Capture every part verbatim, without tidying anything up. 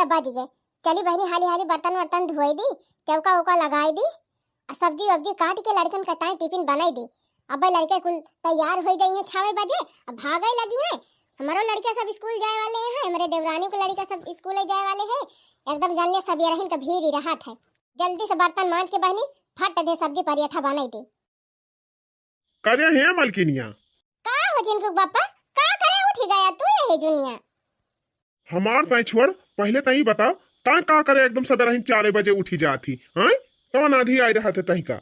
बज गए। चली बहिनी, हाली हाली बर्तन वर्तन धोए दी, चौका उका लगाए दी, आ सब्जी वब्जी काट के लड़कन का ताई टिफिन बनाई दी। अबे लड़के कुल तैयार हो जाइए छवे बजे, अब भागे लगी हैं। हमारो लड़के सब स्कूल जाए वाले हैं, हमारे देवरानी के लड़के सब स्कूल जाए वाले हैं। एकदम जानिए सब ये रहन का भीड़ ही रहत है। जल्दी से बर्तन मांज के बहिनी, फट दे सब्जी पराठा बनाई दी। करे हे मलकिनिया? का हो झिनकुक बापा, का करे उठी गया तू यही जुनिया? हमार ताई छोड़, पहले ताई बताओ, ताई का करे एकदम सबेरहिन चारे बजे उठी जात ही, हैं? कवन आधी आई रहत है ताई का?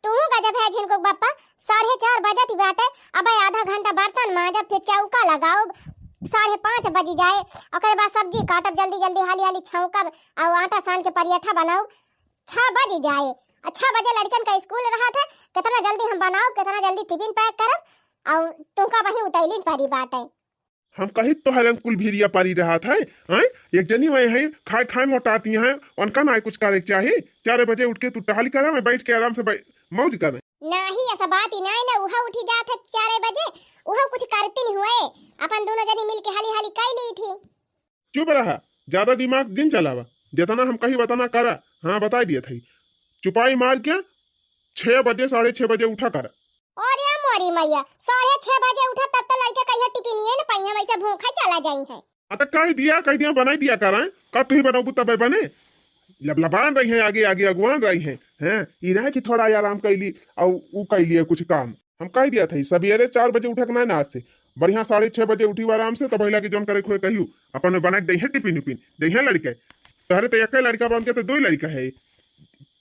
तू गजब है झिनकुक बापा, साढ़े चार बजत ही बाटे, अबे आधा घंटा बर्तन मांजब, फिर चौका लगाउब, साढ़े पाँच बजी जाए, ओकरे बाद सब्जी काटब, जल्दी जल्दी हाली हाली छौंकब, और आटा सान के पराठा बनाउब, छह बजी जाए। और छह बजे लड़कन का स्कूल रहत है, कितना जल्दी हम बनाउब, कितना जल्दी टिफिन पैक करब, और तुमका वहीं उतैलिन परी बाटे। हम कही तोहरन कुल भीरिया पारी रहत है, हैं? एक जनी वही हैं, खाए खाए मोटाती हैं, उनका ना कुछ करे के चाही। चार बजे उठ के तू टहल करे, मैं बैठ के आराम से बै-, मौज करे। नाही, ऐसा बात ही नाही ना, उहा उठी जात है चार बजे, उहा कुछ करती नहीं हुए, अपन दोनों जनी मिल के हाली हाली कई ली थी। चुप रहा, ज्यादा दिमाग जिन चलावा, जितना हम कही उतना करा। हाँ, बताई दिया था, चुपाई मार के छह बजे, साढ़े छह बजे उठा करा। अरे मोरी मैया, साढ़े छह बजे उठा तब तो लड़के कहिया टिफिनिए न पाई हैं, वैसे भूखा चला जाई हैं। आ तो कह दिया, कह दिया, बनाई दिया करा, का तू ही बनाबू तबे बने? लबलबान रही हैं, आगे आगे अगुवान रही हैं, हैं? ई रहे कि थोड़ा आराम कैली, और ऊ कैलिए कुछ काम। हम कह दिया था, सवेरे चार बजे उठक ना, ना आज से बढ़िया साढ़े छह बजे उठी आराम से, तब लगे जौन करे खोए कहियो, अपन में बना के दइहे टिफिन उफिन, दइहे लड़के। तहरे तो एक लड़का बन के तो दो लड़का है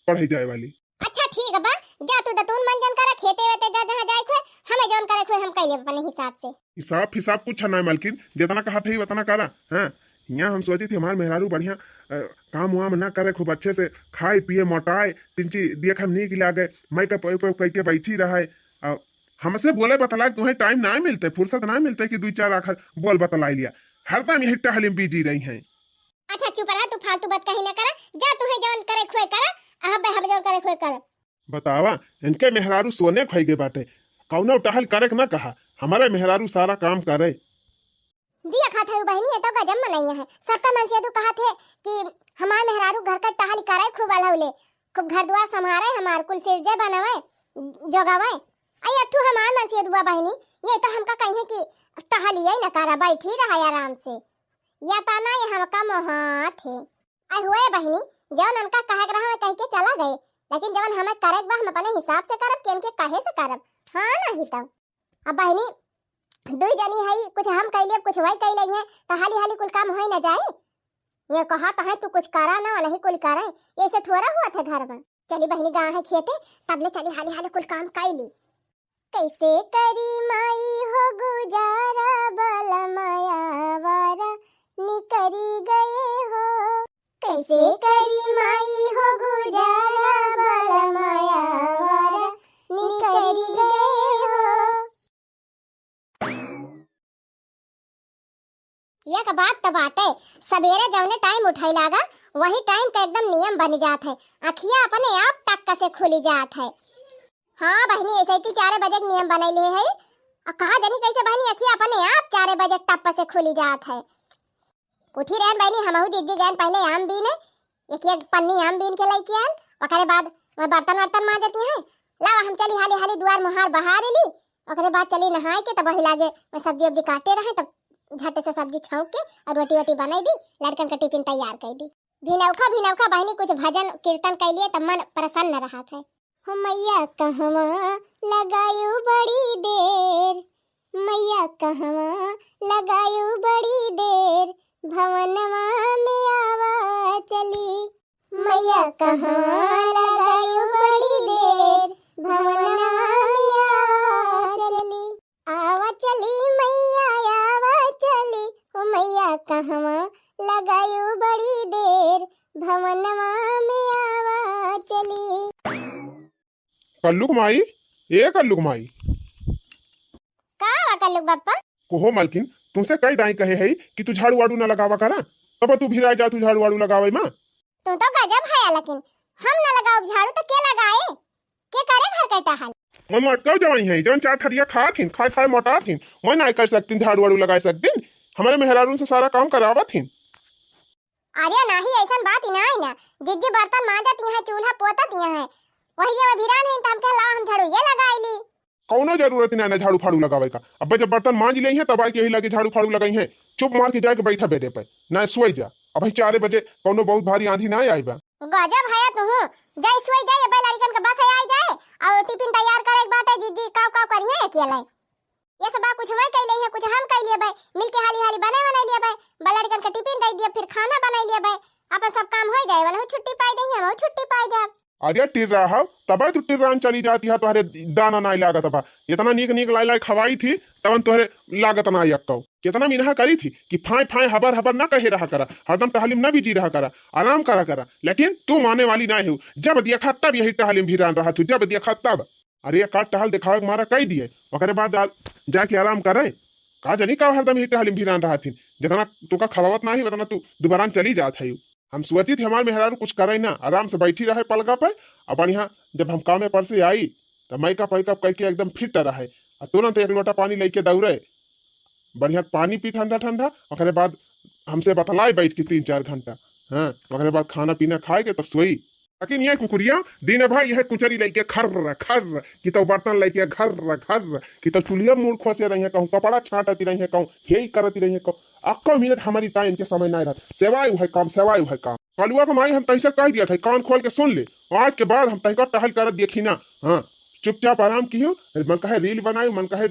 पढ़े जाए वाली। अच्छा ठीक बा, जा तू दतून मन जन करा, खेते वेते जा, जहाँ जाए खोए, हमें जौन करे खोए हम कैले अपने हिसाब से। हिसाब हिसाब कुछ ना है मलकिन, जितना कहा था उतना करा। हाँ, यहाँ हम सोचे थे हमार मेहरारू बढ़िया, अ, काम वाम ना करे, खूब अच्छे से खाए पिए मोटाए, तीन चीज देख हम नीक लागे, मेकअप वेकअप करके बैठी रहे। अ, हमसे बोले बतला के तुम्हें टाइम ना मिलते, फुर्सत ना मिलते कि दो चार आखर बोल बतलाई लिया, हरदम यही टहली में बिजी रही हैं। अच्छा चुप रहा, तू फालतू बात कहीं ना करा, जा तू है जौन करे खोए करा, आ हम, हम जौन करे खोए करा। बतावा, इनके मेहरारू सोने खोई गए बाटे, कौनो टहल करे के ना कहा, हमारे मेहरारू सारा काम करे। दिया खात है बहनी, ये तो गजब मनैया है। सबका मन से तू कहा थे कि हमार मेहरारू घर का टहल करे, खूब अलहौले, खूब घर द्वार संभारे, हमार कुल सिरजे बनावे, जोगावे। आई अठू हमार मन से दुआ बहनी, ये तो हमका कही है कि टहलिए न करा, बैठी रहा आराम से। या ता ना ये हमका मोहात है। आई हुए बहनी, जौन उनका कहे के रहा, कह के चला गए, लेकिन जौन हमें करे के बा, हम अपने हिसाब से करब, केन के कहे से करब। हाँ, नहीं तो। अब बहनी, दुई जनी है, कुछ हम कैली, अब कुछ वही कैले हैं, तो हाली हाली कुल काम होई न जाए। ये कहा तो है, तू कुछ करा ना, नहीं कुल करे, ऐसे थोड़ा हुआ था घर में। चली बहनी, गा है खेते, तब ले चली हाली हाली कुल काम कैली। कैसे करी माई हो गुजारा, बलमाया वारा निकरी गए हो। कैसे करी माई हो गुजारा, बलमाया वारा निकरी गए हो। एक बात तो बाटे, सवेरे जौने टाइम उठे लागा, वही टाइम का एकदम नियम बन जात है, अखिया अपने आप टक्क से खुली जात है। हाँ बहनी, ऐसे ही चार बजे के नियम बनैले है। आ कहा जानी कैसे बहनी, अखिया अपने आप चार बजे टप्प से खुली जात है। उठी रहन बहनी, हमहू जिद्दी गयन पहले आम बीने, एक एक पन्नी आम बीन के लैके आन, ओकरे बाद मैं बर्तन वर्तन मांजती हैं। लावा हम चली हाली हाली दुआर मुहार बहार ली, ओकरे बाद चली नहाए के, तब वही लागे मैं सब्जी उब्जी काटे रहे, तब झट से सब्जी छौंक के और रोटी वोटी बनाई दी, लड़कन का टिफिन तैयार कर दी। भिनौखा भिनौखा बहनी कुछ भजन कीर्तन कैलिए, तब मन प्रसन्न रहत है। हो मैया कहवा लगायु बड़ी देर, मैया कहवा लगायु बड़ी देर, भवनवा में आवा चली। मैया कहवा लगायु बड़ी देर, भवनवा में आवा चली। आवा चली मैया, आवा चली, ओ मैया कहवा लगायु बड़ी देर, भवनवा में आवा चली। कल्लुक माई, ए कल्लुक माई। का बा कल्लुक बप्पा? कोहो मलकिन, तुमसे कई दाई कहे है कि तू झाड़ू वाड़ू ना लगावा करा, तब तू भिरा जा तू झाड़ू वाड़ू लगावे मा। तू तो गजब है, लेकिन हम ना लगाउब झाड़ू तो के लगाए? के करे घर के टहल? मैं मोटका जवाई है, जौन चार थरिया खात हिन, खाए खाए मोटात हिन, मैं ना कर सकतीन झाड़ू वाड़ू लगाए सकतीन, हमारे मेहरारू से सारा काम करावत हिन। अरे नाही, अइसन बात ही नाही ना। जिज्जी बर्तन मांजत यहाँ, चूल्हा पोतत यहाँ है, वही जब भिरान है तो हम कहे लाओ हम झाड़ू ये लगाई ली। कौनो जरूरत ही नाही ना झाड़ू फाड़ू लगावे का। अब्बे जब बर्तन मांज लेइहैं तब आइके यही लगे झाड़ू फाड़ू लगाइहैं। चुप मार के जाइके बैठा बेडे पे, ना सोई जा। अबही चारे बजे कौनो बहुत भारी आंधी ना आई बा। गजब है तुहू, जाई सोई जाई, अब्बे लड़िकन के बस आई जाए और टिफिन तैयार करे के बाटे, जिज्जी काव काव करिहैं अकेले। ये सब बा कुछ वही कइ लेइहैं, कुछ हम कइ लेबे, मिल के हाली हाली बने बनाई लेबे, बा लड़िकन के टिफिन दे दिए, फिर खाना बनाई लेबे, अपन सब काम हो जाए, वाला छुट्टी पाई देइहैं, हम छुट्टी पाई जाब। अरे टिर्रा हव, तबे तू टिर्रान चली जाती है, तोहरे दाना नाई लागत बा। इतना नीक नीक लाई लाई खवाई थी, तवन तोहरे लागत ना यक्कौ। कितना मिनहा करी थी कि फाय फाय हबर हबर ना कहे रहा करा, हरदम टहलिम ना बिजी रहा करा, आराम करा करा, लेकिन तू माने वाली ना हो। जब देखा तब यही टहलिम भिरान रहा तू, जब देखा तब। अरे का टहल दिखावे के मारा कई दिए, ओकरे बाद जा, जाके आराम करे। का जानी का हरदम यही टहलिम भिरान रहा थी, जितना तुका खवावत ना ही उतना तू दोबारा चली जात है। हम सोची थी हमार मेहरारू कुछ करे ना, आराम से बैठी रहे पलगा पे, और बढ़िया जब हम कामे पर से आई तो मेकअप वेकअप करके एकदम फिट रहे, और तुरंत एक लोटा पानी लेके दौड़े, बढ़िया पानी पी ठंडा ठंडा, ओकरे बाद हमसे बतलाए बैठ के तीन चार घंटा। हाँ, ओकरे बाद खाना पीना खाए के तब सोई। लेकिन ये कुकुरिया दिन भर यह कुचरी लेके खर्र खर्र, कि तो बर्तन लेके घर्र घर्र, कि तो चूल्हिया मुड़ खोसे रही है कहूँ, कपड़ा छाटती रही है कहूँ, हे करती रही है कहूँ। अक्को मिनट हमारी ताई इनके समय नहीं रहत। सेवाई उहे काम, सेवाई उहे काम। कलुआ के माई हम तैसे कह दिया था, कान खोल के सुन ले, आज के बाद हम तैका टहल करत देखी ना। हाँ, चुपचाप आराम किहु, मन कहे रील बनायु, मन कहे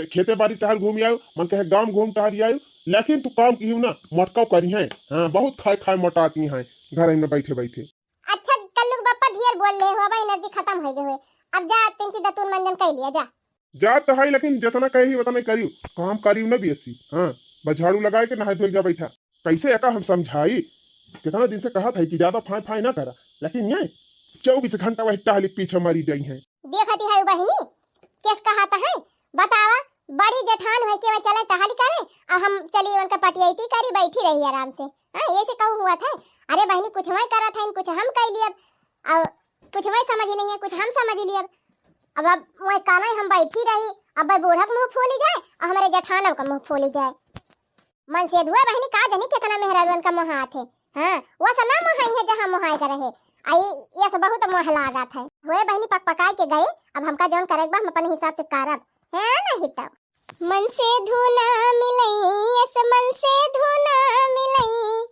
खेते बाड़ी टहल घूम आयु, मन कहे गांव घूम टहल आयु, लेकिन तू काम किहु ना, मोटकाव करिहैं। हाँ, बहुत खाए खाए मोटाती हैं घर में बैठे बैठे। अच्छा, कल्लू के बप्पा ढेर बोल ले हो, अब एनर्जी खत्म हो गए हुए। अब जा, तिनची दतुन मंजन कर लिया, जा। जा तो है, लेकिन जितना कही उतना करियो, काम करियो ना बेसी। हाँ, बस झाड़ू लगाए के नहाए धोए जा बैठा। कैसे एका हम समझाई? कितना दिन से कहत है कि ज्यादा फाय फाय ना करा, लेकिन ये चउबीस घंटा वही टहली पीछे मरी जाई है। देखती है बहिनी, केस कहत है, बतावा, बड़ी जेठान है के वह चले टहली करे, और हम चली उनका पटियाइती करी, बैठी रही आराम से। हाँ, ये से कहूँ हुआ था। अरे बहिनी, कुछ वही करत है, कुछ हम कह लियब, और कुछ वही समझ लिये, कुछ हम समझ लियब। अब, अब वही काना हम बैठी रही, अब बूढ़ा के मुँह फूली जाए और हमारे जेठानव का मुँह फूली जाए। मनसेधुआ बहिनी का जानी कितना मेहरारुअन का मोहात है। हाँ, वो सा ना मोहाई है जहाँ मोहाए का रहे। आई, ये सब बहुत मोह लागत है। होए बहिनी पक पकाए के गए, अब हमका जौन करे के बा हम अपने हिसाब से करब। है नहीं तब। मनसेधु ना मिलई, यस मनसेधु ना मिलई,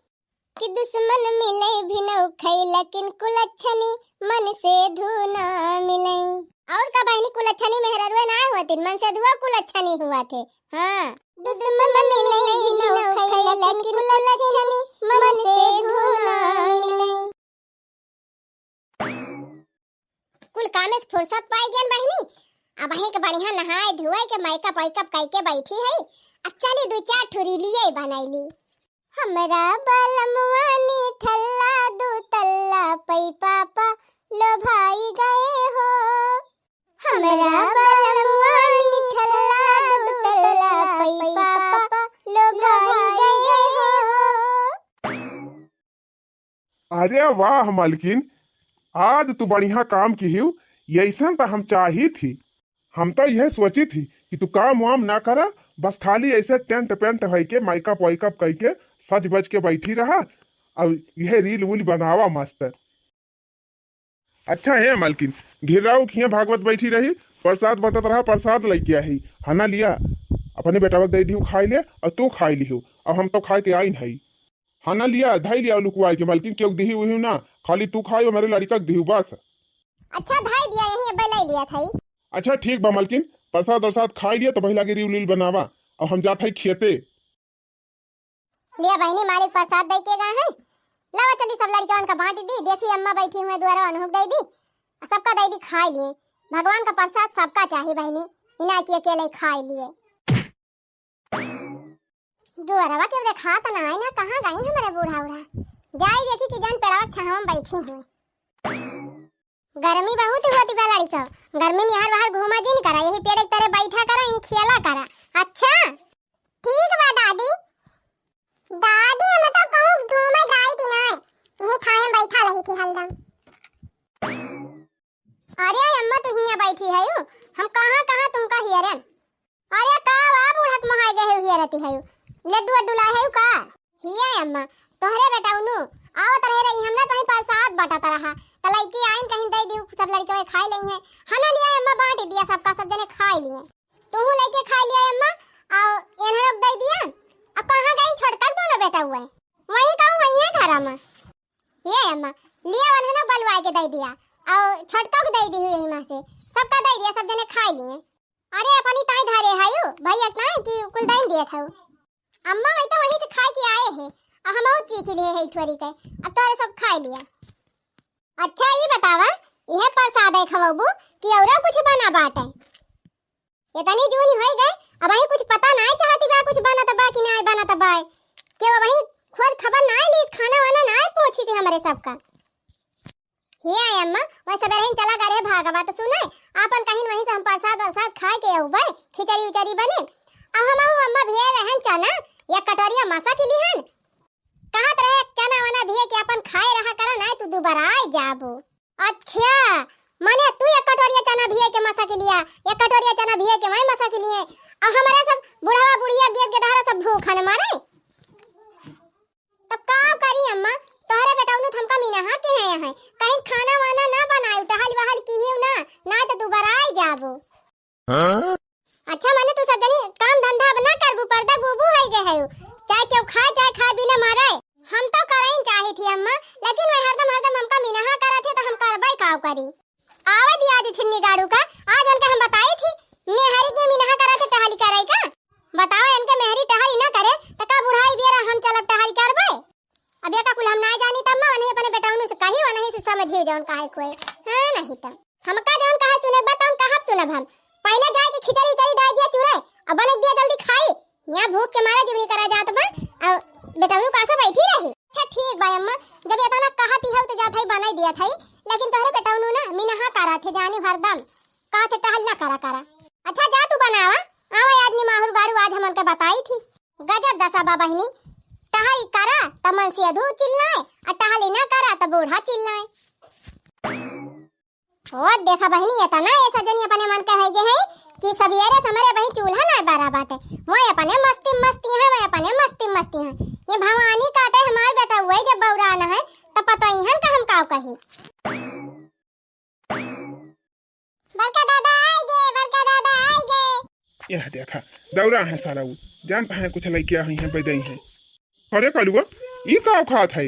कि दुश्मन मिलई भिनऊ खई, लेकिन कुलच्छनी मनसेधु ना मिलई। और का बहिनी, कुलच्छनी मेहररुए ना होतिन, मनसेधुआ कुलच्छनी हुआ थे। हाँ। दुश्मन मिले ही नौ खैला की कुलच्छनी, मन से धुना मिले। कुल कामे से फुर्सत पाई गयन बहिनी। अब अहीं के बढ़िया नहाए धोए के मेकअप वेकअप कई के बैठी है। अब चली दू चार ठो रीलिए बनाई ली। हमरा बलमुआ निठल्ला दू तल्ला पै पापा लोभाई गए हो। हमरा बलमुआ निठल्ला दू तल्ला पै पापा लोभाई गए हो। अरे वाह मलकिन, आज तू बढ़िया काम किहिउ, यैसन त हम चाहित ही। हम त यह सोचित ही कि तू काम वाम ना करा, बस खाली ऐसे टेंट पेंट होइके, मेकअप वेकअप कइके, सज बज के बैठी रहा, और यह रील वील बनावा मस्त। अच्छा हे मलकिन, घिर्राऊ खिया भागवत बैठी रही, प्रसाद बटत रहा, प्रसाद लइके आई, हना लिया, अपने बेटवा के दे दिहु खाई ले, और तू खाई लिहु, और हम तो खाए के आइन हई। हना लिया, धई लिया लुकुआई के मलकिन, केहू दिही उही ना, खाली तू खाई, हमारे लड़का के दिहु बस। अच्छा, धई दिया, यहीं अब्बे ले लिया था। अच्छा ठीक बा मलकिन, प्रसाद वरसाद खाई लिया, तो पहला के रील वील बनावा, और हम जात हई खेते। लिया बहिनी, मालिक प्रसाद दे के गए हैं। लावा चली सब लड़िकवन का बांट दी। देखी अम्मा बैठी हुए दुआरा, उन्हों दे दी, सबका दे दी, खाई लिए। भगवान का प्रसाद सबका चाही बहिनी, इना की अकेले खाई लिए। दुआरवा के देखा त ना आई ना, कहाँ गई हमारे बूढ़ा उढ़ा। जाई देखी कि जान पेड़वा के छाँव में बैठी हुए। गर्मी बहुत होती बा लड़िका, गर्मी में हर बाहर घूमा जिन करा, यही पेड़ के तरे बैठा करा, यही खेला करा। अच्छा ठीक बा दादी। दादी हम तो कहूँ घूमे जाई कि ना, यही थाए में बैठा रही थी हरदम। अरे अम्मा तू हियाँ बैठी है, हम कहाँ कहाँ तुमका हियरन। अरे का बा बूढ़ा के मोहाय गए हो हियरती है, लड्डू वड्डू लाए है का? हिया अम्मा, तोहरे बेटउनु आवत रहे रही, हम ना कहीं प्रसाद बांटत रहा, त लइके आइन कहीं दइ दिहु, सब लड़िकवे खाइ लइहें। हना लिया अम्मा बांटि दिया, सबका सब जने खाइ लिए। तुहू लइके खाइ लिया अम्मा, अउ एन्हरो के दइ दिया। अब कहाँ गइन छोटका दोनों बेटउवे? वहीं कहूँ वहीं है घरा में। ये अम्मा, लिया उन्हें ना बलुआइ के दइ दिया, अउ छोटका के दइ दिहु यही में से, सबका दइ दिया, सब जने खाइ लिए। अरे अपनी ताई धरे हयू, भइया के नाहीं कि कुल दइ दिए थउ। अम्मा वही तो वहीं से खाइ के आए हैं, अउ हमहू चीख लिए है थोरी के, अब तोरे सब खाइ लिया। अच्छा ई बतावा, इहे प्रसाद है खवबू कि औरो कुछ बना बाटे? इतनी जून होइ गए, अबहीं कुछ पता नाहीं चलत बा, कुछ बनत बा कि नाहीं बनत बा। केहू अबहीं खोज खबर नाहीं ली, खाना वाना नाहीं पहुँची थी हमरे सबका। हिया अम्मा, वह सबेरहिन चला गए रहे भागवा, त सुने, आपन कहिन वहीं से हम प्रसाद वरसाद खाइ के अउबे, खिचड़ी उचड़ी बने। अब हमहू अम्मा भिए रहन चना, या कटोरिया मसा के लिहन। कहत रहे, "चना वना भिए के आपन खाए रहा करा, नाहीं तू दुबराइ जाबो।" अच्छा, माने तू एक कटोरिया चना भिए के मसा के लिया, एक कटोरिया चना भिए के मैं मसा के लिए, अउ हमरे सब बुढ़वा बुढ़िया गेद गेदहरा सब भूखन मरे। तब का करी अम्मा, तोहरे बेटउनु त हमका मिनहा के हैं, हैं। कहीं खाना वाना ना बनाई, टहल वहल की ही ना, नाहीं त दुबराइ जाबो। हाँ? अच्छा, माने तू सब जनी काम धंधा अब ना करबू, पर्दा बूबू होइ गए है। चाहे केहू खाए, चाहे खाए बिना मरे। हम तो करइन चाही थी अम्मा, लेकिन वह हरदम, हरदम हमका मिनहा करत है, तो हम करबे काव करी। आवे दी आज छिन्नी गाड़ू का, आज उनका हम बताई थी, मेहरी के मिनहा करत है, टहली करे का। बताओ, इनके मेहरी टहली ना करे, तो का बुढ़ाई बेरा हम चलब टहली करबे? अब एका कुल हम नाहीं जानी, तब मैं उन्हें अपने बेटउनु से कही, उन्हें से समझियो जौन काहे कोई। हाँ, नहीं तो। हमका जौन कहा सुने बा, तौन कहाँ सुनब हम? पहिले जाए के खिचड़ी उचड़ी डाल दिया चूल्हे, अब बने दिया जल्दी खाई। यहाँ भूख के मारे जीवनी करा जात बा, अब बेटउनु का से बैठी रही। अच्छा ठीक बा अम्मा, जब इतना कहती हो तो जात है बनाई दिया था, लेकिन तोहरे बेटउनु ना मिनहा करा थे जानी हरदम, कहा थे टहल ना करा करा। अच्छा जा तू बनावा, आवा आज निमाहुर गाड़ू आज हम उनके बताई थी। गजब दशा बा बहिनी, टहल करा त मन से अधू चिल्लाए, आ टहल ना करा त बूढ़ा चिल्लाए। ओ देखा बहिनी, इतना ये सजनी अपने मन के होइगे है कि सबियरे से हमरे बहिन चूल्हा ना बारा बाटे। मोए अपने मस्ती मस्ती है, मोए अपने मस्ती मस्ती है। ये भवानी काटे हमार बेटा हुए जब बौरा ना है, त पतोहियन का हम काव कही। बड़का दादा आइगे, बड़का दादा आइगे। यह देखा, दौरा है साला उ, जानता है कुछ लइके आई हैं, बदई हैं। अरे कलुआ, ई का खात है?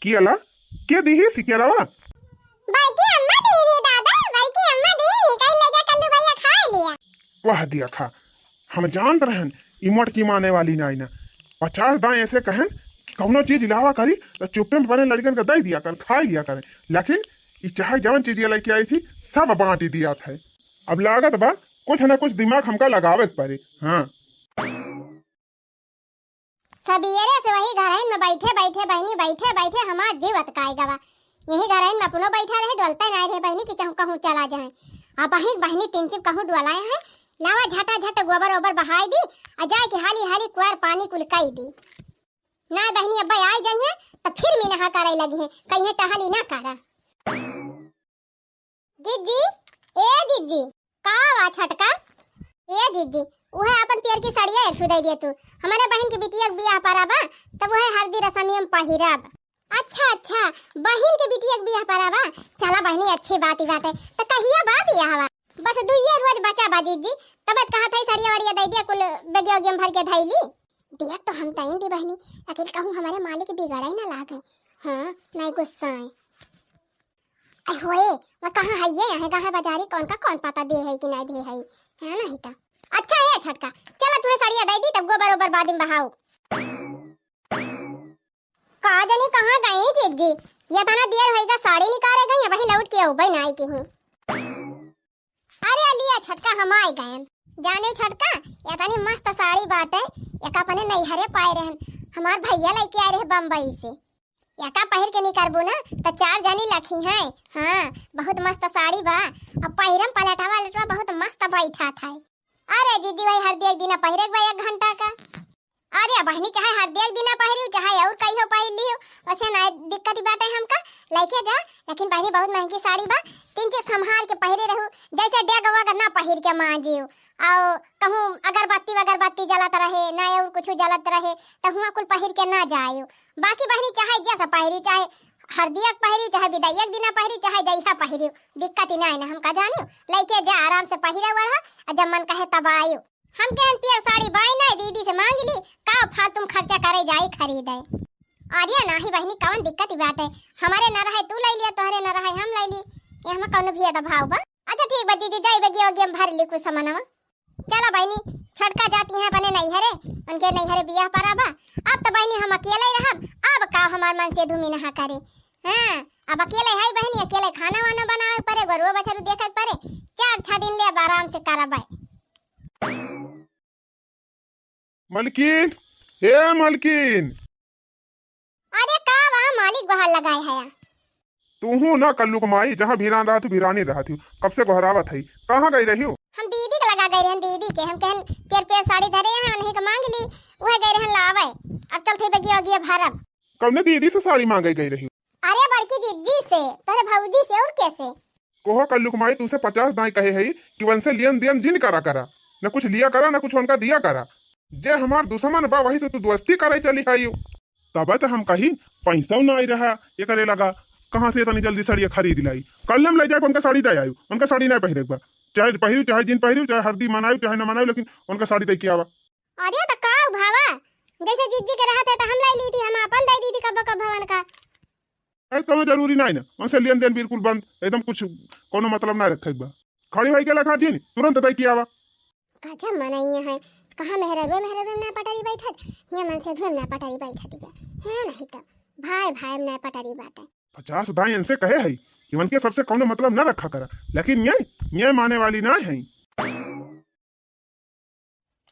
कियाला, के दीही सिकेरावा? बड़की अम्मा दीही दादा, बड़की अम्मा दीही, कहीं ले जा कल्लू भैया खाए लिया। वाह दिया खा, हम जानत रहन, ई मोटकी माने वाली नाई ना। पचास दाएं ऐसे कहन कि कौनो चीज इलावा करी, तो चुप्पे में बने लड़कन का दे दिया कर, खाए लिया करें। लेकिन ई चाहे जवन चीज ये लेके आई थी, सब बांटी दिया था। अब लागत बा, कुछ ना कुछ दिमाग हमका लगावे के पड़े। हाँ। सबेरे से वही घरइन में बैठे, बैठे बहिनी, बैठे, बैठे हमार जीव अतकाए गवा। यही घरइन में अपनो बैठा रहे, डोलते नाई रहे बहिनी कि चाहूँ कहूँ चला जाए। अब वही बहिनी टिंचिप कहूँ डोलाए हैं, लावा झटा झट गोबर ओबर बहाई दी, आ जाए कि हाली हाली कुआर पानी कुल कई दी। नाई बहिनी अब्बा आई जाइए, तो फिर मिनहा करे लगी हैं, कहीं टहली ना करा। जिज्जी, ए जिज्जी, का वा छटका? ए जिज्जी, उहे अपन पियर की साड़िया एक ठो दे दिए तू। हमारे बहिन के बिटिया के बियाह परा बा, तब उहे हल्दी रसमिया में पहिरब। अच्छा, अच्छा, बहिन के बिटिया के बियाह परा बा। चला बहिनी, अच्छी बात ही बाटे। त कहिया बा बियाह बा? बस दुइये रोज बचा बा जिज्जी। तब कहा था साड़िया वाड़िया दे दिया, कुल बेगिया उगिया में भर के धैली। देख तो हम तैन दी बहिनी, लेकिन कहूँ हमारे मालिक बिगड़ाई ना लागे। हाँ, नहीं गुस्सा है। अरे होए, वह कहाँ है ये? यहाँ कहाँ बाजारी कौन का कौन पता दे है कि नहीं दे है? हाँ, नहीं तो। अच्छा है छटका, चला तुम्हें साड़िया दे दी, तब गोबर ओबर बाद में बहाओ। का जानी कहाँ गई जिज्जी, ये तना देर होइगा, साड़ी निकाले गई, वही लौट के अउबे नाई कहीं। अरे लिया छटका, हम आए गए। जाने छटका, ये तनी मस्त साड़ी बाटे, एक अपने नैहरे पाए रहन, हमार भैया लेके आए रहे बम्बई से। एका पहिर के निकरबू ना, त चार जनी लखी हैं। हाँ, बहुत मस्त साड़ी बा। अब पहिरम पलटवा लटवा बहुत मस्त बैठा था। अरे दीदी, वही हर एक दिन पहिरे के बा एक घंटा का। अरे बहिनी, चाहे हरदी एक दिना पहिरिउ, चाहे और कहियो पहिर लिहु, वैसे ना दिक्कत ही बाटे हमका, लइके जा। लेकिन बहिनी, बहुत महंगी साड़ी बा, तीन चीज संभाल के पहिरे रहू, जैसे डेग वग ना पहिर के मांजिउ, और कहूँ अगरबत्ती वगरबत्ती जलत रहे, ना और कुछ जलत रहे, तो हुआ कुल पहिर के ना जाइउ। बाकी बहिनी, चाहे जैसा पहिरिउ, चाहे हरदी एक पहिरिउ, चाहे बिदाई एक दिना पहिरिउ, चाहे जइहा पहिरिउ, दिक्कत ही ना है ना, हमका जानिउ, लइके जा, आराम से पहिरे ओढ़ा, और जब मन कहे तब आइउ। हम कहन पियर साड़ी बाई ना, दीदी से मांग ली, का फालतू में खर्चा करे जाई खरीदे। अरे नाही बहिनी, कौन दिक्कत ही बाटे, हमारे न रहे तू लइ लिया, तोहरे न रहे हम लइ ली, ये हमें कौनो भी अदा भाव बा। अच्छा ठीक बा दीदी, जाई बगिया ओगिया में भर ली कुछ सामानवा। चला बहिनी, छोटका जाती हैं अपने नैहरे, उनके नैहरे बियाह परा बा। अब तो बहिनी हम अकेले रहब, अब का हमार मन से धूमी नहा करे। हाँ, अब अकेले है बहिनी, अकेले खाना वाना बनावे परे, गोरुआ बछरू देखे परे, चार छह दिन ले अब आराम से करब। मलकिन, हे मलकिन। अरे का बा मालिक, गोहार लगाए हया। तूहू ना कल्लू क माई, जहाँ भिरान रहत हू, भिरानी रहत हू। कब से गोहरावत हई, कहाँ गई रही हो? हम दीदी के लगा गए रहन, दीदी के। हम कहन पेर पेर साड़ी धरे हैं, उन्हीं के मांग ली, वह गए रहन लावे। अब चल थे बगिया उगिया भरब। कौने दीदी से साड़ी मांगे गई रही हो? अरे बड़की जिज्जी से, तोरे भौजी से, और कैसे? कोहो कल्लू क माई, तूसे पचास दाई कहे हई कि वनसे लियन दियन जिन करा करा, न कुछ लिया करा, न कुछ उनका दिया करा। जे हमार दुश्मन बा, वही से तू दोस्ती करे चली हई। तब त हम कही, पैसा ना आई रहा एकरे लगा, कहाँ से इतनी जल्दी सड़िया खरीद लाई? कल हम ले जाए, उनका साड़ी दे आयु, उनका साड़ी ना पहिरे के बा, चाहे पहिरू, चाहे जिन पहिरू, चाहे हरदी मनायु, चाहे न मनायु, लेकिन उनका साड़ी दे के आवा। अरे त का भावा, जैसे जिज्जी के रहत है त हम लाई ली थी, हम अपन दे दी थी कब्बो कब्बो उनका। ए, कौनो जरूरी नाही ना, उनसे लेन देन बिल्कुल बंद, एकदम कुछ कौनो मतलब ना रखे बा। खड़ी होई के लखा जिन, तुरंत दे के आवा। गजब मनइया है, कहाँ मेहररुए मेहररुए ना पटरी बैठत, हिया मन से धुएम ना पटरी बैठत बा। है नहीं त भाई भाई में ना पटरी बाटे। पचास दाई इनसे कहे है कि उनके सबसे कौनो मतलब ना रखा करा, लेकिन ये, ये माने वाली ना है।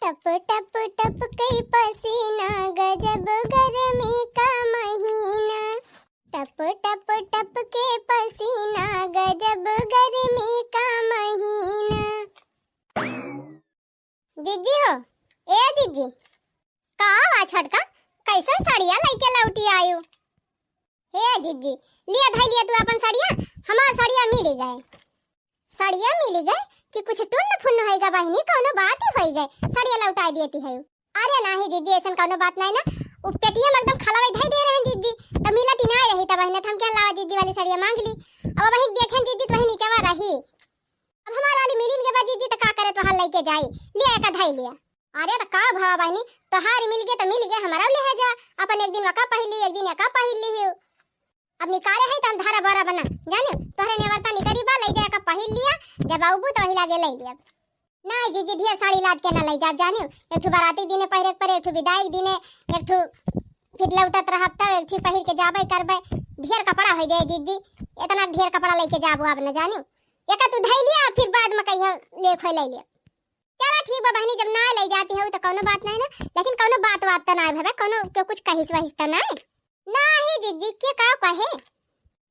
टप टप टप के पसीना, गजब गर्मी का महीना। टप टप टप के पसीना, गजब गर्मी का महीना। जिज्जी हो, ए जिज्जी, का हुआ छोटका, कैसन सड़िया लइके लौटी आयु? हे जिज्जी, लिया धई लिया तू अपन सड़िया, हमार सड़िया मिली गए। सड़िया मिली गए कि कुछ टुन्न फुन्न होइगा बहिनी, कौनो बात ही होई गए, सड़िया लौटाई देती है। अरे नाही जिज्जी, ऐसन कौनो बात नाही ना, उ पेटिया में एकदम खलवाई धई दे रहन जिज्जी, त मिलत ही नाही रही त बहिनी, त हम कहन लावा जिज्जी वाली सड़िया मांग ली। अब वही देखेन जिज्जी त वही नीचवा रही। अब हमार वाली मिलिन के बाद जिज्जी त का करे, तोहार लइके जाई, लिया एका धई लिया। अरे त का भवा बहिनी, तोहार मिल गए त मिल गए, हमारा ले है जा, अपन एक दिन वका पहिर ली, एक दिन एका पहिर ली। अब निकारे है त हम धारा बारा बना, जाने तोहरे नेवरता निकरी बा, ले जाए का पहिर लिया, जब आउबू त वही लागे ले लिया। ना जिज्जी, ढेर साड़ी लाद के ना ले जाब, जाने एक ठो बाराती दिने पहिरे के परे, एक ठो विदाई दिने, एक ठो फिर लौटत रहब त एक ठो पहिर के जाबे करबे, ढेर कपड़ा हो जाए जिज्जी, इतना ढेर कपड़ा लेके जाबो अब न जाने, एक तू धई लिया, फिर बाद में कहियो ले खोई ले लिया। चला ठीक बा बहिनी, जब ना ले जाती है त कौनो बात नहीं ना, लेकिन कौनो बात वात त ना भवे, कौनो के कुछ कहिस वहिस त ना। नाही जिज्जी, के का कहे?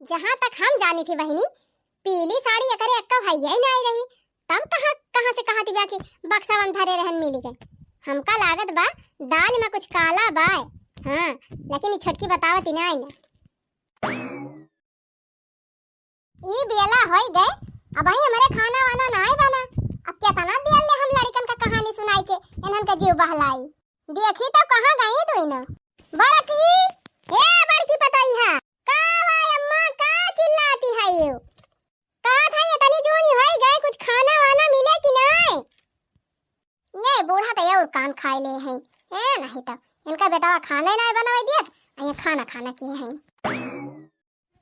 जहाँ तक हम जानी थी बहिनी, पीली साड़ी एकरे एक्का भैया ही ना आई रही। तब कहाँ, कहाँ से कहा थी बा कि बक्सा में धरे रहन मिली गए। हमका लागत बा दाल में कुछ काला बा। हाँ, लेकिन ई छोटकी बतावत ही ना आई ना। ई बेला होई गए, अबहीं हमरे खाना वाना नाय बना। अब केतना देर ले हम लड़िकन का कहानी सुनाई के इन्हन का जीव बहलाई। देखी तो कहाँ गई दुइनो। बड़की, ए बड़की पतोहिया, का बा अम्मा, का चिल्लाती है यू? कहत है इतनी जूनी होई गए, कुछ खाना वाना मिले कि नाय? ये बूढ़ा तो और कान खाए ले हैं। ए, नहीं तो इनका बेटवा खाना ही नाय बनावे दियत, आ ये खाना खाना किए हैं।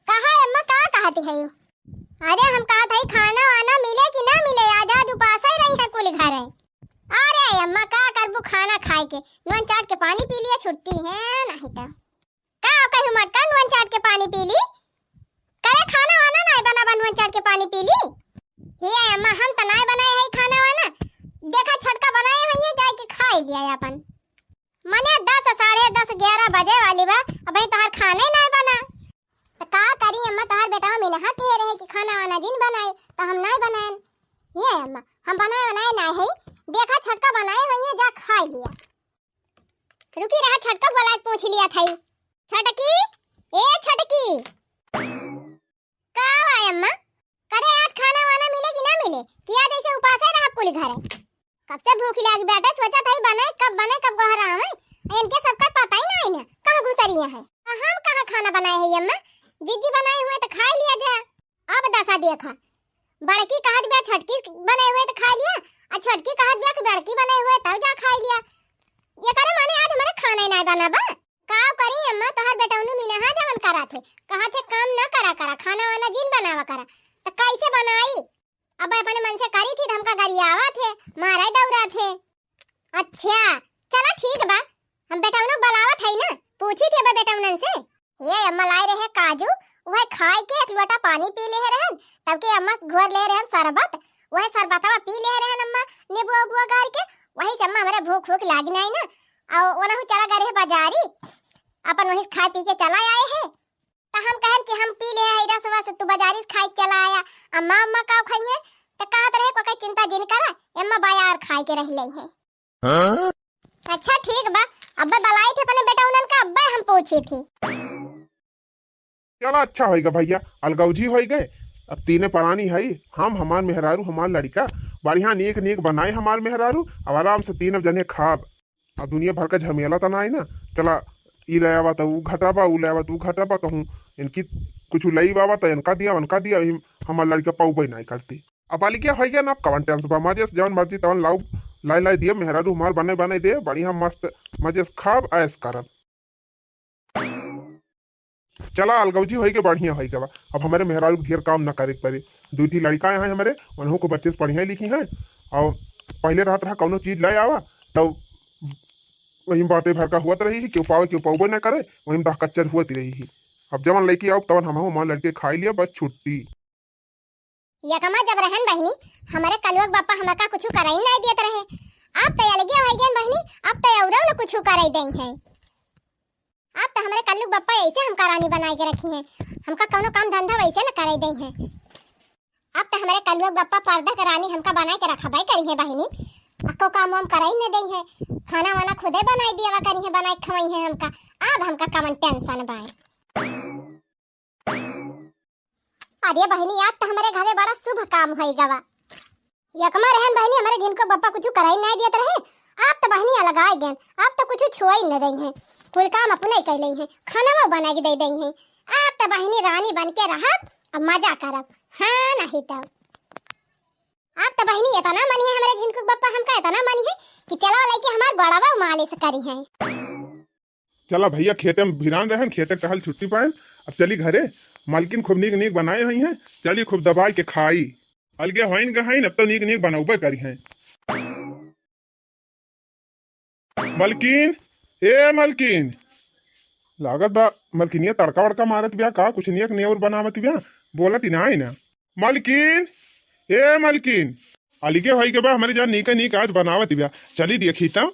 कहा अम्मा, का कहती है यू? अरे हम कहत है खाना वाना मिले कि ना मिले, आज, आज उपास ही रही है कुल घर है। अरे अम्मा, का करबू खाना खाए के, नून चाट के पानी पी लिया, छुट्टी है, नहीं तो। का कहू मटका, नून चाट के पानी पी ली? करे खाना वाना नाय बना बा, नून चाट के पानी पी ली? हे अम्मा, हम त नाय बनाए है खाना वाना, देखा छोटका बनाए हुई है, जाए के खाए लिया अपन। मने दस, साढ़े दस, ग्यारह बजे वाली बा, अबहीं तोहार खाने नाय बना। त का करी अम्मा, तोहार बेटवा मिनहा कहे रहे कि खाना वाना जिन बनाए, त हम नाय बनाएन। ये अम्मा, हम बनाए बनाए नाय है, देखा छोटका बनाए हुई है, जा खाए लिया। रुकी रहा, छोटको बोला के पूछ लिया था। छोटकी, ए छोटकी। का हुआ अम्मा? करे आज खाना वाना मिले कि ना मिले? किया जैसे उपासे रहा कुल घर। कब से भूख लागी बाटे, सोचा था ही बने, कब बने, कब गोहरावे। इनके सबका पता ही ना है ना, कहाँ घुसरिया है। आ हम कहाँ खाना बनाए है अम्मा? जिज्जी बनाए हुए तो खा लिया जा। अब दशा देखा, बड़की कहत बिया छोटकी बनाए हुए तो खा लिया, आ छोटकी कहत बिया कि बड़की बनाए हुए तब जा खा लिया। ये करे माने आज हमारे खाना ही ना बना बा। का करी अम्मा, तोहर बेटौनू मिनहा जवन करा थे, कहा थे काम ना करा करा, खाना वाना जिन बनावा करा, तो कैसे बनाई? अब अपने मन से करी थी, तो हमका गरियावा थे, मारा दौरा थे। अच्छा, चला ठीक बा, हम बेटौनू बुलावत है ना, पूछी थे बा बेटौनन से। ये अम्मा लाए रहे काजू, वह खाए के एक लोटा पानी पी ले रहन, तब के अम्मा घोर ले रहन शरबत, वह शरबतवा पी ले रहन अम्मा, नींबू उबुआ गार के, वही से अम्मा हमारे भूख भूख लागी नहीं ना, और ओनहु चला गए रहे बाजारी, अपन वहीं से खाए पी के चला आए हैं। त हम कहन कि हम पी ले है रस वस, तू बाजारी से खाए के चला आया, अम्मा अम्मा का खाई है? त कहत रहे कोई चिंता जिन करा, अम्मा बाजार खाए के रह लई है। हाँ? अच्छा ठीक बा, अब्बे बलाई थे अपने बेटा उनन का, अब्बे हम पूछी थी। चला अच्छा होइगा भैया, अलगौजी होइगे। अब तीने परानी है, हम, हमार मेहरारू, हमार लड़का, बढ़िया नीक नीक बनाए हमार मेहरारू, अब आराम से तीन जने खाब। अब दुनिया भर का झमेला त ना आई ना। चला, ई ले आवा त ऊ घटाबा, ऊ ले आवा त ऊ घटाबा, कहूँ इनकी कुछ लई बाबा त इनका दिया, उनका दिया, हम, हमार लड़का पौबे नहीं करती। अब अलगे होइगे ना, अब कवन टेंशन बा, मजे से जवन मर्जी तवन लाऊ, लाई लाई दिए, मेहरारू हमार बने बने दे, बढ़िया मस्त मजे से खाब, ऐश करब। चला, अलगौजी होइगे, बढ़िया होइगे बा। अब हमारे मेहरारू के ढेर काम ना करे के पड़े। दुई ठी लड़का हैं हमारे, उन्हों को बच्चे से पढ़िया लिखी हैं। और पहले रहत रहा कौनो चीज ले आवा, तब वही बाटे भर का हुआ रही है, क्यों पावे, क्यों पावे ना करे, वही दह कच्चर हुआ रही है। अब जवन लेके आओ, तवन हम हमार लड़के खाई लिया, बस छुट्टी। यकमा जब रहन बहिनी, हमरे कलुआ के बप्पा हमका कुछु करई नाई देत रहे। अब त अलगे होई गयन बहिनी, अब त औरौ न कुछु करई देई हैं। अब त हमरे कल्लू के बप्पा ऐसे हमका रानी बनाई के रखी हैं, हमका कौनो काम धंधा वैसे न करई देई हैं। अब त हमरे कल्लू के बप्पा पर्दा के रानी हमका बनाई के रखबई करी हैं बहिनी, अक्को काम वाम करई न देई हैं, खाना वाना खुदे बनाई दियावा करी हैं, बनाई के खवाई हैं हमका। अब हमका कवन टेंशन बाय। अरे बहिनी, आज त हमरे घरे बड़ा शुभ काम होई गवा। यकमा रहन बहिनी, हमरे झिनको बप्पा कुछु कराई नाई देत रहे। आप त बहिनी अलगाए गयन, आप त कुछु छुआई न देई हैं, कुल काम अपने कर लेई हैं, खाना वो बना के दे देई हैं। आप त बहिनी रानी बन के रहब, अब मजा करब। हाँ, नहीं तब। आप त बहिनी इतना मनी है हमरे झिनको बप्पा, हमका इतना मनी है कि चलो लेके हमार गोड़वा मालिश करी हैं। चला भैया, खेते में भिरान रहन, खेते टहल छुट्टी पाएन, अब चली घरे। मालकिन खूब नीक नीक बनाए हुई हैं, चली खूब दबाई के खाई। अलगे होइन गहन, अब तो नीक नीक बनौबे करी हैं। मलकिन, ए मलकिन, लागत बा मलकिनिया तड़का वड़का मारत बिया का, कुछ नियक नेवर बनावत बिया, बोलत ही ना आई ना। मलकिन, ए मलकिन, अलगे होई के बा हमरे जान नीक नीक आज बनावत बिया, चली देखी त।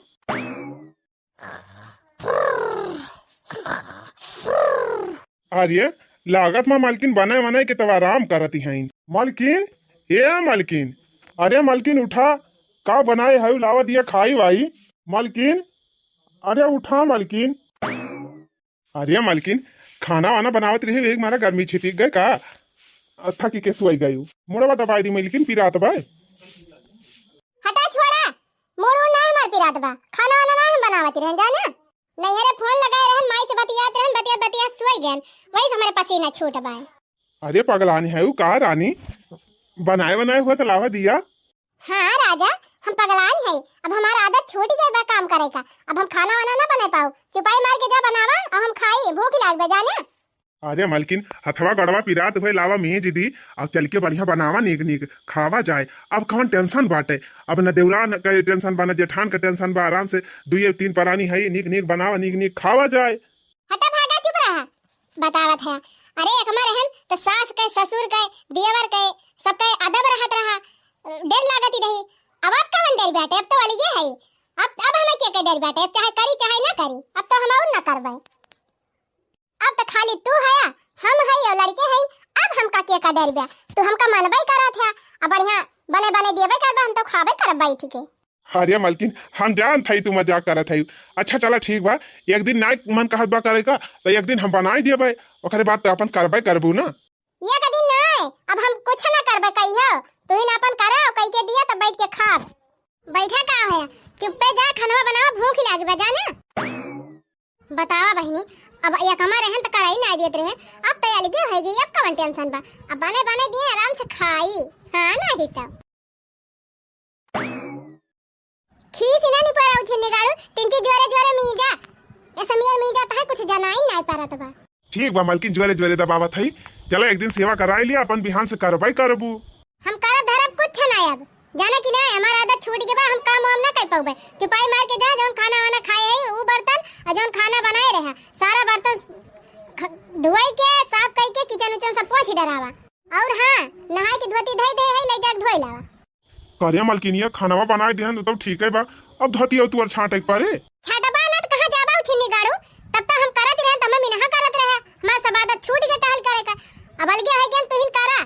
अरे, लागत मा मलकिन बनाए वनाए के तब आराम करत ही हैं। मलकिन, ए मलकिन, अरे मलकिन उठा, का बनाए हऊ लावा दिया खाई वाई। मलकिन, अरे उठा मलकिन। अरे मलकिन, खाना वाना बनावत रही, एक मारा गर्मी छिटिक गए का? थकी के सोई गई। मुड़वा दबाई दी मलकिन, पिरात बा। हटा छोड़ा, मुड़ उड़ ना हमार पिरात बा, खाना वाना ना हम बनावत रहन जाना। नैहरे फोन लगाए रहन, माई से बतियात रहन, बतियात बतियात सोई गयन, वही से हमारे पसीना छूट बाय। अरे पगलानी है उ का रानी, बनाए बनाए हुआ तो लावा दिया। हाँ राजा, हम पगलान है, अब हमार आदत छूट गई बा काम करे का, अब हम खाना वाना ना बना पाऊ, चुपाई मार के जा बनावा और हम खाई, भूख लाग बा जाना। अरे मलकिन, हथवा गड़वा पिरात हुए लावा मेज दी, अब चल के बढ़िया बनावा नीक नीक, खावा जाए। अब कौन टेंशन बाटे, अब न देवरान का टेंशन बा, न जेठान का टेंशन बा, आराम से दुइये तीन परानी है, नीक नीक बनावा, नीक नीक खावा जाए। हटा भागा, चुप रहा। बतावत है, अरे एकमा रहन त सास के, ससुर के, देवर के, सबके अदब रहत रहा, डर लागत ही रही। अब आप कवन डर बाटे, अब तो अलगे है। अब, अब हमें के, के डर बाटे, अब चाहे करी चाहे ना करी, अब तो हम और ना करबे। अब तो खाली तू हया, हम हई और लड़के हई, अब हमका के का डर बा? तू हमका मनबे करत है, अब बढ़िया बने बने देबे करबा, हम तो खाबे करब बैठ के। अरे मलकिन, हम जानत हई तू मजाक करत हई। अच्छा चला ठीक बा, एक दिन नाय मन कहत बा करे का, त एक दिन हम बनाई देबे, ओकरे बाद त अपन करबे करबू ना। एक दिन नाय, अब हम कुछ ना करबे कहियो, तू ही ना अपन करा, कई के दिया त बैठ के खाब। बैठा का है, चुप्पे जा, खानवा बनावा, भूख लागी बा, जा ना। बतावा बहिनी, अब एकमा रहन त कराई ना देत रहे, अब त अलगे होइ गई, अब कवन tension बा? अब बने बने दिए आराम से खाई, हाँ नहीं त। खीस इना नि पराउ छिन्नी गाड़ू, तिनची जोरे जोरे मीजा, ए समियर मीजा तहे कुछ जनाई ना परत बा। ठीक बा मलकिन, जोरे जोरे दबावत हई, चला एक दिन सेवा कराई लिया, अपन बिहान से करबे करबू। हम करब धरब कुछ ना अब, जाना कि ना, हमार आदत छूट गई बा, हम काम वाम ना कर पाउबे। चुपाई मार के जा, जौन खाना वाना खाए है ऊ बर्तन, और जौन खाना बनाए रहा, सारा बर्तन ख-, धोई के, साफ कई के, kitchen उचन सब पोंछ डरावा। और हाँ, नहाए के धोती धई दे है, ले जाके धोई लावा। करे मलकिनिया, खानवा बनाए देहन तो ठीक है बा, अब धोती और तुअर छांटे के परे। छाटबा ना त कहाँ जाबा उठिनी गाड़ू, तब तो हम करत रहे, तब मम्मी नहा करत रहे, हमार सब आदत छूट गए टहल करे का, अब अलगे है गेन तुहिन करा।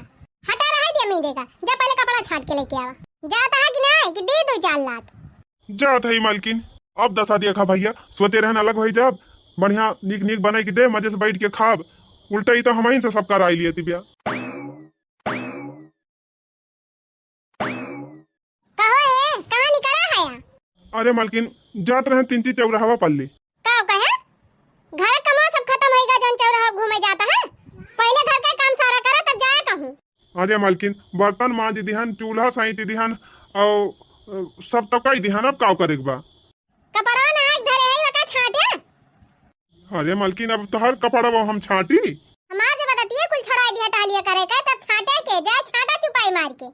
हटा रहे दिया मींजे का, जा पहले कपड़ा छाट के लेके आवा। जाता है कि नहीं कि दे दो चार लात। जात है मलकिन, अब दशा देखा भैया, सोते रहन अलग होई जाब, बढ़िया नीक नीक बनाई के दे, मजे से बैठ के खाब, उल्टा ही तो हमइन से सब कराई लिए तिबिया। कहो है, कहाँ निकला है? अरे मलकिन, जात रहन तिनची चौराहवा पल्ली। का कहे? घर कमा सब खत्म होइगा, जौन चौराहा घूमे जाता है। पहले घर का काम सारा करा, तब जाया कहूँ। अरे मलकिन, बर्तन मांज दिहन, चूल्हा सैंत दिहन, और, अ, सब तो कई दिहन, अब काव करे के बा? कपड़वा नहाए के धरे है, वका छांटे। अरे मलकिन, अब तोहर कपड़वा हम छांटी? हमार जब आदतिये कुल छोड़ा दिया टहलिया करे का, तब छांटे के, जाए छांटा चुपाई मार के।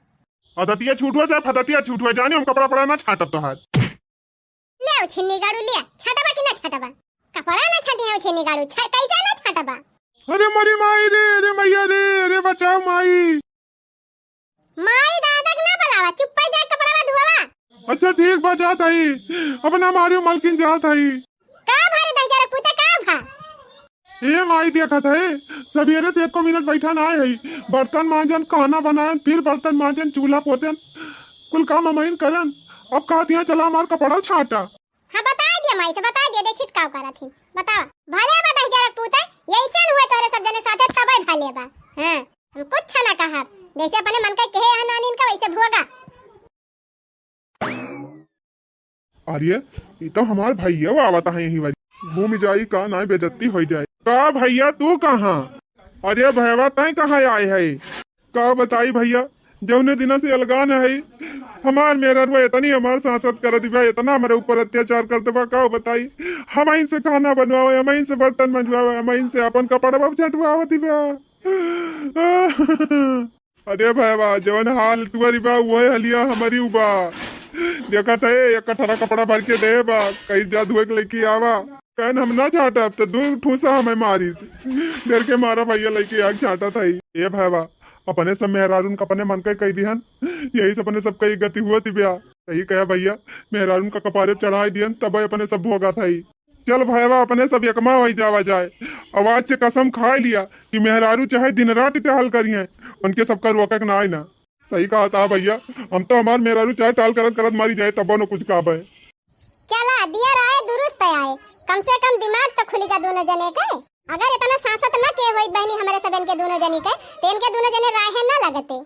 आदतिया छूट हुआ, चाहे फदतिया छूट हुआ, जाने हम कपड़ा पड़ा ना छांटब तोहार। ले आओ छिन्नी गाड़ू, ले आ, छांटबा कि ना छांटबा? कपड़ा ना छांटी है छिन्नी गाड़ू, छा-, कैसे ना छांटबा? अरे मरी माई रे, अरे मैया रे, अरे बचाओ माई। माई दादा के ना बुलावा, चुप्पे जाए कपड़ा धोवा। अच्छा ठीक बा, जात हई, अपना मारियो मलकिन जात हई। का भा रे दहिजरा पूता, का भा? ए माई, देखत है, सबेरे से एको मिनट बैठा ना है। बर्तन मांजन, खाना बनायन, फिर बर्तन मांजन, चूल्हा पोतन, कुल काम हमइन करन। अब कहत यहाँ चला हमार कपड़ा छांटा। हाँ, बताइ दिया माई से, बताइ दिया, देखित का करत ही। बतावा, भले बा दहिजरा पूता, यैसन हुए तोहरे सब जने साथे, तबे भले बा। हाँ, हम कुछ ना कहब, जैसे अपने मन का कहे यहाँ नानीन का, वैसे भोगा। अरे, ई तो हमार भैया आवत है यही बारी। घूम जाई का, ना बेइज्जती हो जाए। का भैया, तू कहाँ? अरे भैया, तैं कहाँ आए है? का बताई भैया, जौने दिना से अलगान है, हमार मेहररुआ इतनी हमार सांसत करत बा, इतना हमारे ऊपर अत्याचार करत बा, का बताई। हम इनसे खाना बनवावे, हम इनसे बर्तन मंजवावे, हम इनसे अपन कपड़वा झटवावत बा। अरे भाई बा, जवन हाल तुअरी बा, वही हलिया हमारी बा। देखत है, एक कठरा कपड़ा भर के दे बा, कहीं जा धोए के लेके आवा। कहन हम ना छाटब, तो दू ठूसा हमें मारिस। डर के मारा भैया लेके आग छाटत है। ए भाई बा, अपने सब मेहरारून का अपने मन के कह दिहन, यही से अपने सब कई गति हुआ थी ब्या। सही कहा भैया, मेहरारून का कपारे चढ़ाई दिहन, तब अपने सब भोगा था। चल भैया, अपने सब एकमा होई जावा जाए। अब आज से कसम खाए लिया कि मेहरारू चाहे दिन रात टहल करिहें, उनके सबका रोके के ना आए ना। सही कहा था भैया, हम तो हमार मेहरारू चाहे टाल करत करत मारी जाए, तब न कुछ कहबे। चला, दिया राय दुरुस्त आए, कम से कम दिमाग तो खुली का दोनों जने के। अगर इतना सांसत न के होइत बहनी हमरे सबन के दोनों जनी के, तो इनके दोनों जने राहे न लगते।